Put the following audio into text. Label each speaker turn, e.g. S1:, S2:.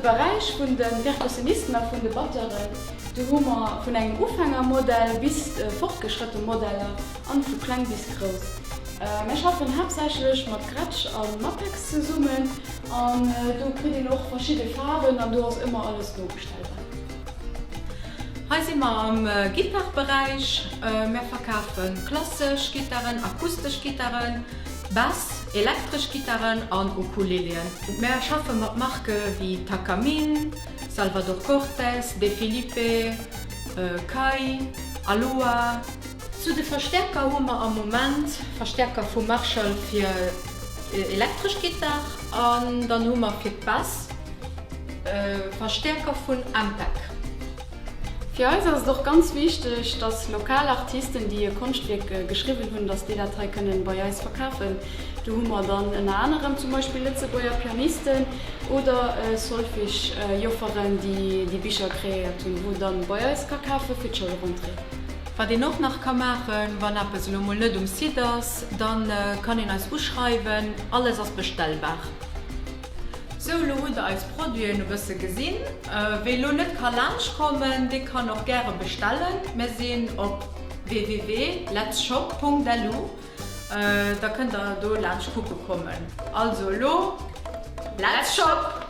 S1: Beräich vun de Perkussionisten a vun de Batteuren. Do hu mer vun engem Ufängermodell bis fortgeschrëtte Modeller an vu kleng bis grouss. Mär schaffen haaptsächlech mat Gretsch a Mapex zesummen an do kritt een och verschidde Faarwen an do ass ëmmer alles nobestellbar.
S2: Hei si mer am Gittarberäich. Mär verkafe klassesch Gittaren, akustesch Gittaren, Bass, elektresch Gittaren an Ukuleleën. Mär schaffe mat Marke wéi Takamine, Salvador Cortez, De Felipe, Kay, Aloha. Zu de Verstäerker hu mer am Moment Verstäerker vu Marshall fir elektresch Gittar an dann hu mer fir d'Bass Verstäerker vun Ampeg.
S1: Fir eis ass et och ganz wichteg, dass lokal Artisten, déi e Konschtwierk geschriwwen hunn, dass déi dat hei kënnen bei eis verkafen. Do hu mer dann ënner anerem zum Beispill Lëtzebuerger Pianisten oder Solfig-Jofferen, déi déi Bicher kreéiert hunn, wou dann bei eis ka kafe fir d'Schoulrentrée.
S2: Wat een och nach ka maachen, wann eppes elo mol net um Site ass, dann kann een eis uschreiwen, alles ass bestellbar. Sou, elo hutt der eis Produiten e bësse gesinn. Wee elo net ka laanscht kommen, dee kann och gäre bestellen. Mir sinn op www.letsshop.lu, da kënnt der do laanscht kucke kommen. Also elo, Let's shop!